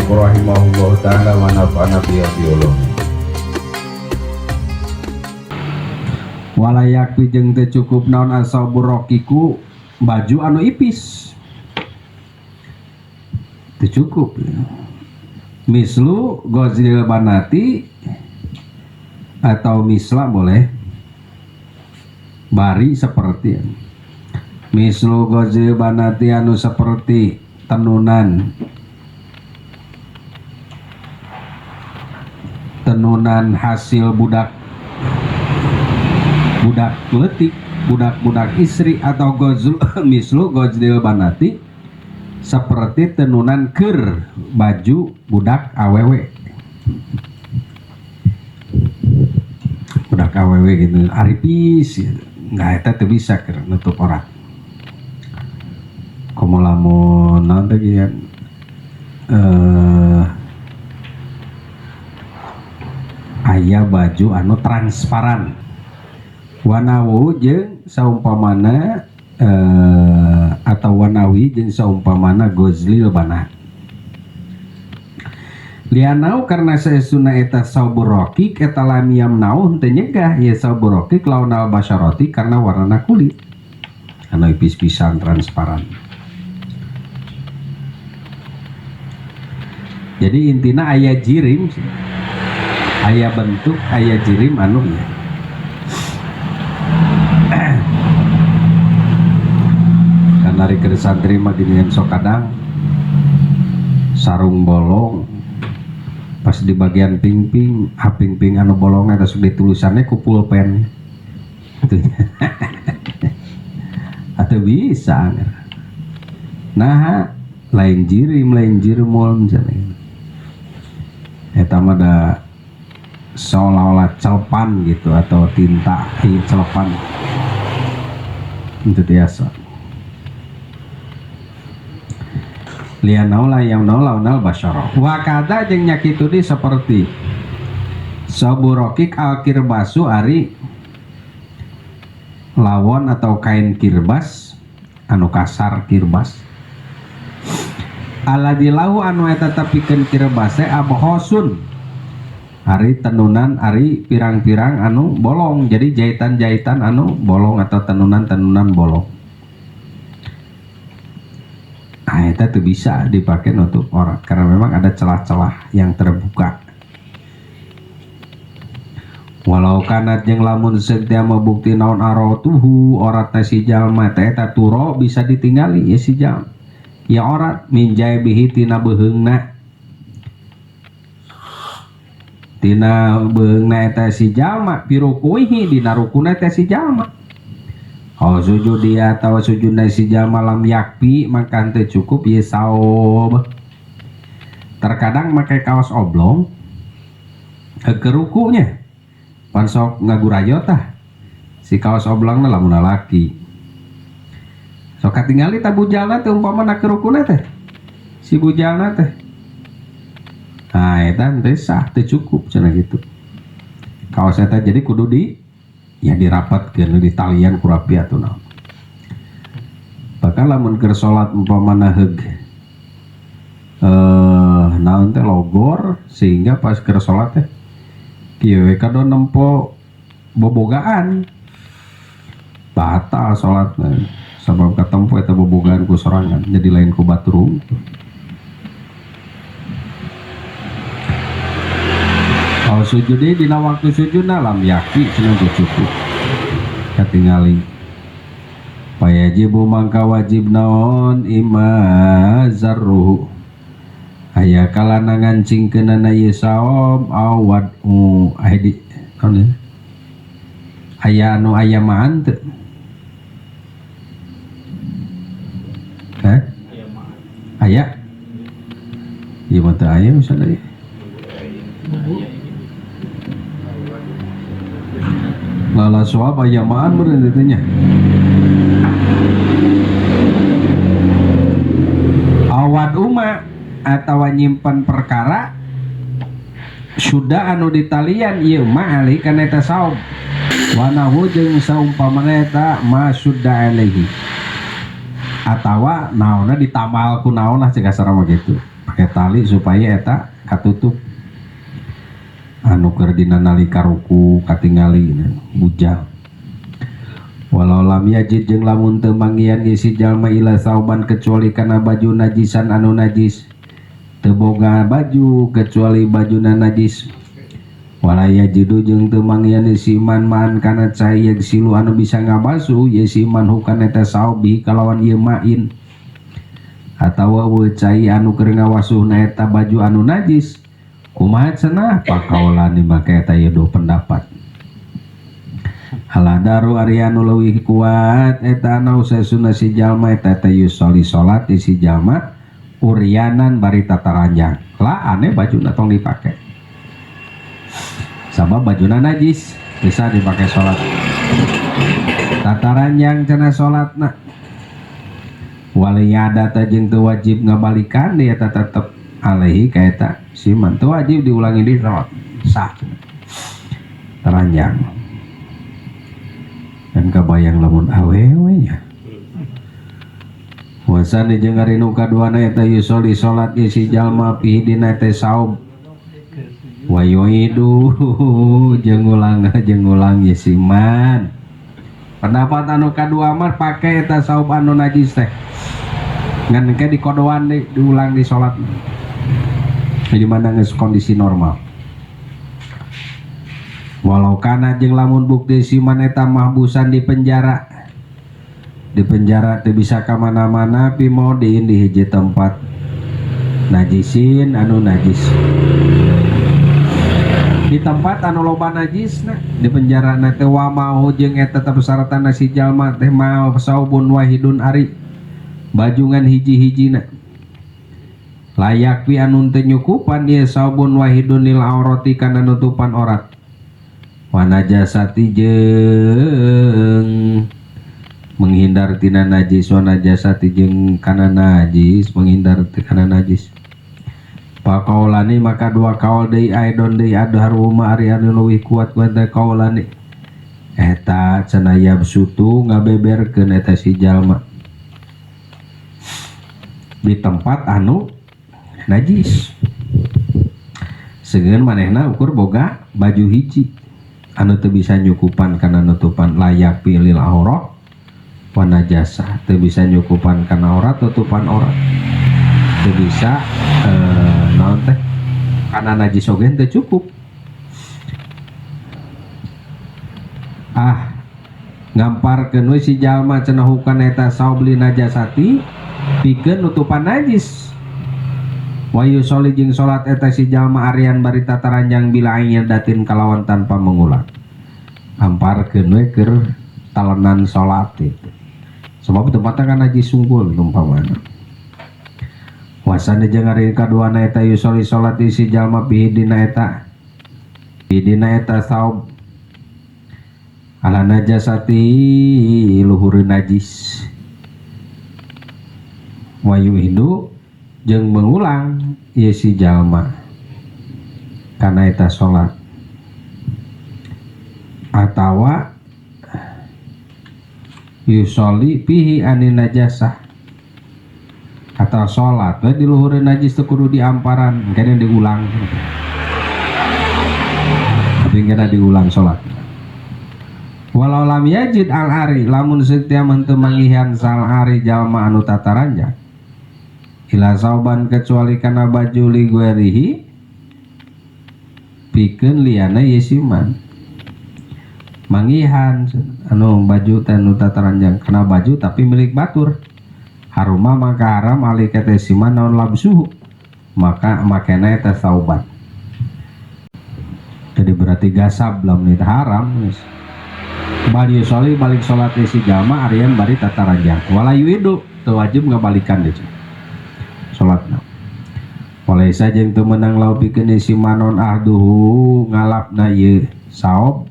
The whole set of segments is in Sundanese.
Al-muallif rahimahullahu taala wa nafa'ana bi ulumi. Walayak jeung teu cukup naon asabur rokiku baju anu ipis. Teu cukup. Mislu gozlil banati atau misla boleh. Bari seperti mislu gozlil banati anu seperti tenunan tenunan hasil budak budak letik, budak-budak istri atau gozlu mislu gozlil banati seperti tenunan ker baju budak awewe. Budak awewe gitu, aripis gitu. Nggak, eta teu bisa keur nutup orat. Komo lamun naon teh kieu aya baju anu transparan. Wanawu jeung saumpamana atau wanawi jeung saumpamana gozlil banat. Lianau karena saestuna eta sauburokik eta lamiam naun teu nyegah ieu sauburokik launal basyarati karena warnana kulit anu ipis pisan transparan. Jadi intina aya jirim, aya bentuk, aya jirim anu ieu. Kan ari keur santri mah geuningan sok kadang sarung bolong pas di bagian pingping, pingping anu bolong eta sok ditulisannya ku pulpen. Atau bisa. Nah, lain jirim, lain jirmul misalnya. Eta mah da seolah-olah celpan gitu atau tinta celpan. Itu biasa. Lianau la yang naula basyara. Wa kada jeung nya kitu di seperti saburokik al-kirbasu ari lawon atau kain kirbas anu kasar kirbas. Alladzi lahu anu eta tepikeun kirbas teh abhosun. Ari tenunan ari pirang-pirang anu bolong, jadi jahitan-jahitan anu bolong atau tenunan-tenunan bolong. Nah, itu tuh bisa dipakai untuk orang karena memang ada celah-celah yang terbuka. Walau kanat jeung lamun setia bukti naon arotuhu orat si jalma teh eta turo bisa ditinggali ya si jalma. Ya orat minjai bihi tina beheungna. Tina beheungna eta si jalma pirukuihi dina rukuna eta si jalma. Oh sujud dia atau sujudna si jalma lam yakpi maka teu cukup ye saob. Terkadang make kaos oblong ke rukunya pan sok ngagurayo tah si kaos oblongna lamun lalaki. Sok katingali ta bujalna teh umpama na ke rukuna teh si bujalna teh. Nah eta teh sah teu cukup cenah gitu. Kaos eta jadi kudu di ya dirapatkeun di talian ku rapi atuh naon. Bahkan lamun keur salat umpamana heug naon teh logor sehingga pas keur salat teh kieu we kadon nempo bobogaan batal salatna sabab katempo eta bobogaan ku sorangan jadi lain ku batur. Kalau sujud dina waktu sujudna lam yaki cenah teu cukup katingali. Payajibu mangka wajib naon ima zarruhu aya kalana ngancingkeunana ieu saob aw wad'u aya di naon ieu? Aya anu aya maan teu? Hah? Aya? Ieu mah teu aya misalnya ieu. Lala suap ayamaan meureun ditu nya. Awad uma atawa nyimpen perkara sudah anu ditalian ieu ma alih kana eta saob. Wanahu jeung saumpamana eta ma sudah alaihi. Atawa naonna ditamal ku naon lah cek kasar mah kitu. Pakai tali supaya eta katutup. Anu keur dina nalika ruku katingali bujang. Walau lam yajid jeung lamun teu manggihan ieu si jalma ila sauban kecuali kana baju najisan anu najis. Teu boga baju kecuali bajuna najis. Wala yajidu jeung teu manggihan ieu si man maan kana cai yagsilu anu bisa ngabasuh ieu si man hukana eta saob bihi kalawan ieu main. Atawa eueuh cai anu keur ngawasuhna eta baju anu najis. Kumaha cenah pakaulani make eta ieu dua pendapat. Haladaru ari anu leuwih kuat eta anu sesuna si jalma eta teh yusoli salat si jalma uryanan bari tataranjang. Lah aneh bajuna tong dipake. Sabab bajuna najis bisa dipake salat. Tataranjang cenah salatna. Waliyada teh jeung teu wajib ngabalikan dia tetep alaihi ka eta siman teu wajib diulangi di salat sah teranjang. Dan kabayang lamun awewe nya wasani jeung ari nu kaduana eta yusoli salat ieu si jalma fihi dina teh saub wa yuidu jeung ngulang ieu siman. Pendapat anu kadua mah pake eta saub anu najis teh ngan engke dikodoan diulang di salat. Di mana geus kondisi normal. Walau kana jeung lamun bukti siman eta mahbusan di penjara. Di penjara teu bisa ka mana-mana pi modin di hiji tempat najisin anu najis. Di tempat anu loba najisna di penjara na teh wa mau jeung eta tetep saratana si jalma teh mau saubun wahidun ari bajungan hiji-hijina. Layak pi anu teu nyukupan ieu saubun wahidun lil aurati kana nutupan orat. Wa najasati jeung menghindar tina najis wa najasati jeung kana najis menghindar kana najis. Pakaulani maka dua kaul deui aidon deui adharuma ari anu leuwih kuat kuat kaulani. Eta cenah yabsutu ngabeberkeun eta si jalma di tempat anu najis. Seungeun manehna ukur boga baju hiji anu teu bisa nyukupan kana nutupan layak pilil aurat wa najasah teu bisa nyukupan kana aurat tutupan aurat teu bisa naon teh kana najis oge teu cukup. Ah ngamparkeun we si jalma cenah hukana eta saub li najasati pikeun nutupan najis. Wa yusolli jeung salat eta si jalma arian bari tataranjang bila datin kalawan tanpa mengulang. Amparkeun we keur talenan salat itu. Sebab tempatna kan najis sungkul umpamana. Wasana jeung ari kaduana eta yusolli salat si jalma bihi dina eta. Bihi dina eta saub ala najasati luhur najis. Wa yuhidu jeung mengulang ieu si jalma kana eta salat atawa yusolli fihi anin najasah atau salat we di luhureun najis teu kudu diamparan engke diulang tapi engke diulang salat. Walau lam yajid al ari lamun setia henteu manggihan sal ari jalma anu tataranjang ila sauban kecuali kana baju li guerihi pikeun liyana yesiman manggihan anu baju teh nu tataranjang kana baju tapi milik batur haruma maka haram ali kete siman naon labsuhu maka makena eta sauban. Jadi berarti gasab lamun itu haram geus. Bali soli balik salat si jalma arian bari tataranjang wala yuidu teu wajib ngabalikan deui salatna. Walaisa jeung teu meunang lau pikeun si manon ahduhu ngalapna ieu saob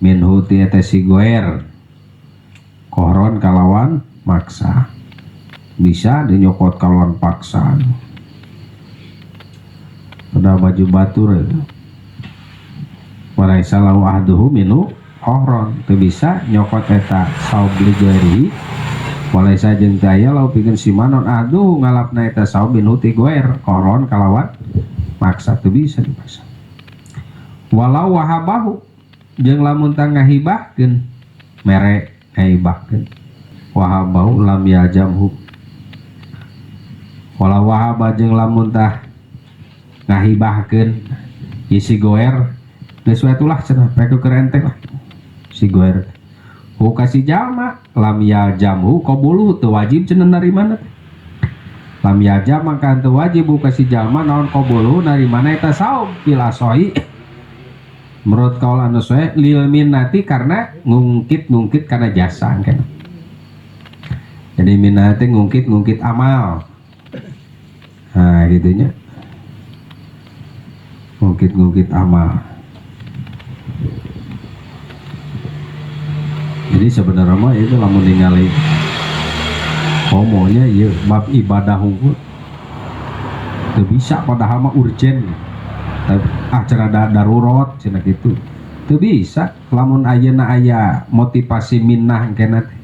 minhu ti eta si goer kohron kalawan maksa bisa dinyokot kalawan paksa pada baju batur itu. Walaisa lau ahduhu minhu kohron teu bisa nyokot eta saob li goeri Walaisa jeung teu aya lau pikeun si manon aduh ngalapna eta saum minhu ti goer koron kalawan maksa teu bisa dipaksa. Walau wahabahu jeung lamun tah ngahibahkeun mere ngahibahkeun wahabahu lam yajamhu. Walau wahaba jeung lamun tah ngahibahkeun si goer geus we tulah cenah pek keur enteng lah si goer. Hu ka si jalma lam yalzamhu qabulu teu wajib cenah narimana teh. Lam yalzam maka teu wajib hu ka si jalma naon qabulu narimana eta saum bil asohi. Menurut kaul anu soe lil minnati karena ngungkit-ngungkit kana jasa kan. Jadi minnati ngungkit-ngungkit amal. Nah gitunya. Ngungkit-ngungkit amal. Jadi sebenarnya mah itu lamun ningali homonya ieu bab ibadah hungkul teu bisa padahal mah urgen. Tapi acara darurat cenah kitu. Teu bisa lamun ayeuna aya motivasi minnah engkena teh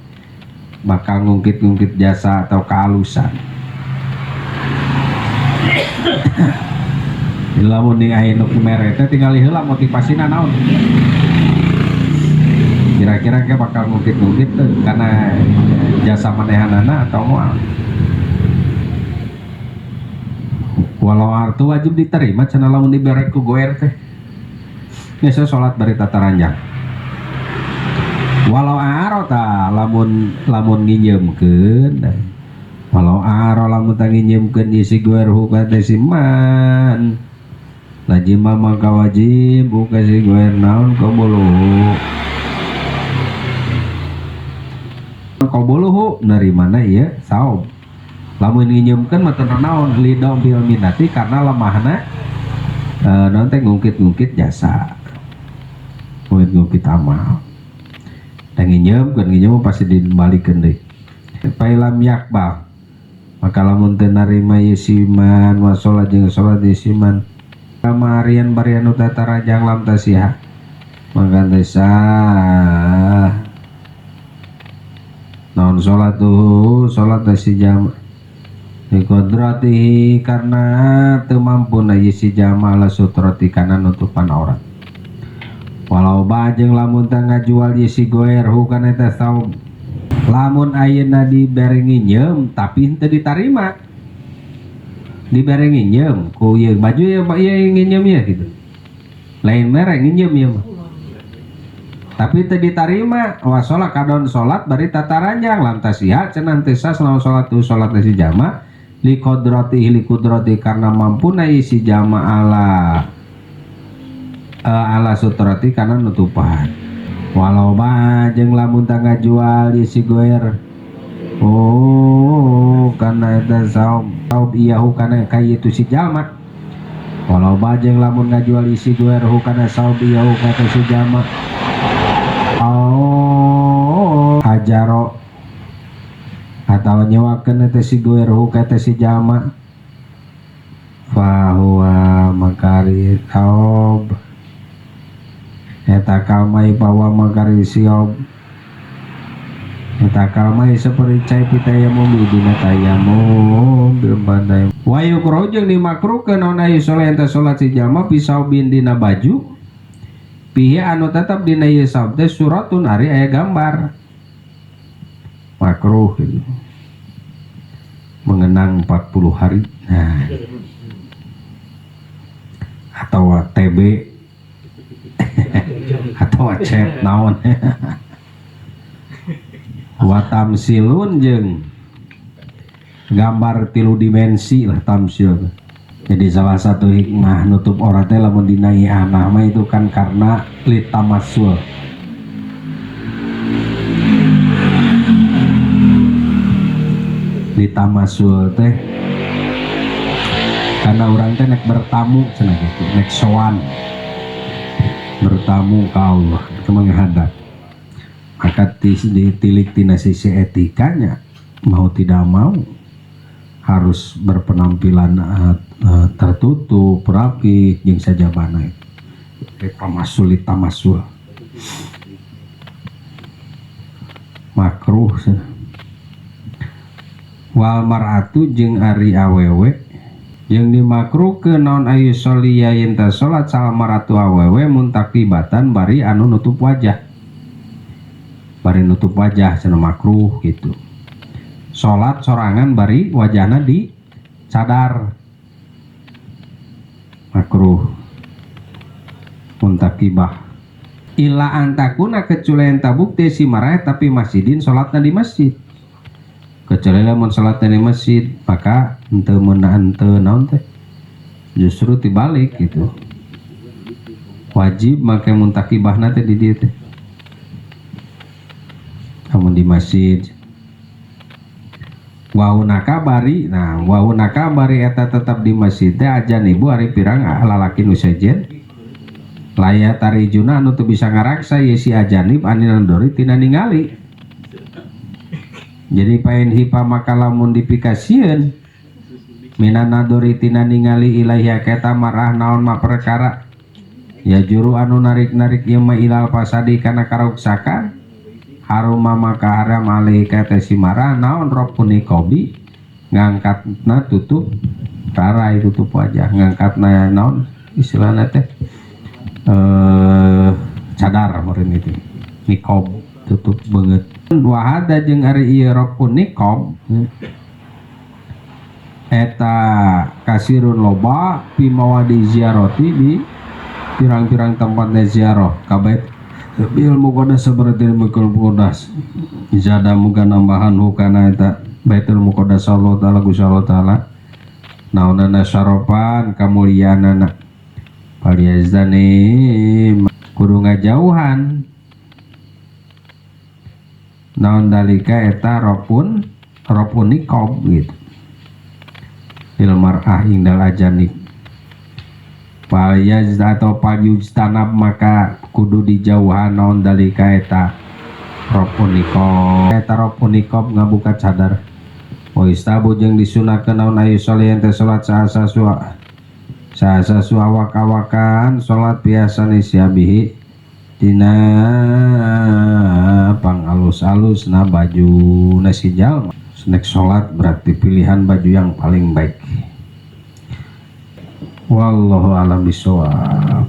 bakal ngungkit-ngungkit jasa atau kehalusan. Lamun ning aya nu mere teh tingali heula motivasina naon. Kira-kira ke bakal ngungkit-ngungkit tuh karena jasa manehanana atau moal. Walau artu wajib diterima cenah lamun dibere ku goer teh. Geus salat bari tataranjang. Walau arota lamun nginjeumkeun, walau aro lamun tah nginjeumkeun ieu si goer huka teh si man. Lajima maka wajib buka si goer naon qabuluhu. Qabuluhu narimana ieu saum. Lamun nginjeumkeun mah teu naon lidom bil minati karena lemahna naon teh ngungkit-ngungkit jasa. Ngungkit-ngungkit amal. Da nginjeumkeun nginjeum pasti dibalikeun deui. Failam yakbal maka lamun teu narima ieu siman wa salat jeung salat ieu siman kamarian barian nu tatarajang lam tasiha maka teh sah naon salat tuh salat teh si jama dikodratihi karena teu mampu na ieu si jama la sutrati kana nutupan aurat. Walau bajeng lamun teh ngajual ieu si goer hu kana eta saum lamun ayeuna dibere nginjeum tapi henteu ditarima dibere nginjeum ku ieu baju ieu Pak ieu nginjeum ieu gitu lain mere nginjeum ieu mah tapi teu ditarima wa salat kadon salat bari tataranjang lam tasiha cenah teu sah naon salat tu salat si jama li qadratihi li qudrati karena mampu na si jama ala sutrati karena nutupan. Walau bajeng lamun tah ngajual ieu si goer oh kana eta saum saum iyahu kana ka itu si jalma. Walau bajeng lamun ngajual ieu si goer hu kana saum iyahu ka si jalma oh hajaro atawa nyewakeun eta si goer hu ka si jalma fa huwa makari taub eta kalmai bawa makari siop eta kalmai seperti cai pitayamum dina tayamum bil pandai wa yukro jeung dimakruhkeun naon aya salat eta salat si jalma pisau bin dina baju pihi anu tetep dina ieu saub teh suratun ari aya gambar makruh gitu. Mengenang 40 hari nah atau TB atau chat naon wa tamsilun jeung gambar tilu dimensi lah tamsil. Jadi salah satu hikmah nutup aurat teh lamun dina i'anah mah itu kan karena litamasul. Litamasul teh karena orang teh nek bertamu cenah gitu, nek sowan bertamu ke Allah, ke menghadap. Maka ditilik tina sisi etikanya mau tidak mau harus berpenampilan tertutup, rapi, jeung sajabana itu. Tamasul tamasul. Makruh cenah. Wal mar'atu jeung ari awewe jeung dimakruhkeun naon ayu sholiya yen teh salat saha mar'atu awewe muntakibatan bari anu nutup wajah. Bari nutup wajah cenah makruh gitu. Salat sorangan bari wajahna di cadar. Makruh muntakibah. Illa antakuna kecuali yen tabukti si marah tapi masjidin salatna di masjid. Kecuali lamun salatna di masjid maka henteu meunang henteu naon teh justru tibalik gitu. Wajib make muntakibahna teh di dieu teh. Lamun di masjid waunaka bari, nah waunaka bari eta tetap di masjid teh ajan ibu ari pirang lalaki nu sejen laya tarijuna anu teu bisa ngaraksa ye si ajanib anin nadori tina ningali. Jadi pain hipa maka lamun dipikasieun minan nadori tina ningali ilaiha keta marah naon ma perkara ya juru anu narik-narik ieu mah ilal fasadi kana karuksakan haruma maka haram alaihi ka si marah naon rafun niqabi ngangkatna tutup tarai tutup wajah ngangkatna naon istilahna teh cadar meureun itu niqab tutup beungeut. Wahada jeung ari ieu rafun niqab eta kasirun loba fi mawadi ziarati di pirang-pirang tempatna ziarah ka Baitul Muqaddas saberti Baitul Muqaddas zada muga nambahan hukana eta Baitul Muqaddas Allah taala Gusti Allah taala naonana syarafan kamuliaanana falyazdani kudu ngajauhan naon dalika eta rafun niqab gitu lil mar'ah indal ajanib falyaz atau falyujtanab maka kudu dijauhan naon dalika eta rafun niqab eta rafun niqab ngabuka cadar wa istabu jeung disunahkeun naon ayu sholiyan teh salat saasa saasa awak-awakan salat biasa siabihi dina pangalus-alus na baju nasi jalma nek salat berarti pilihan baju yang paling baik. Wallahu a'lam bishawab.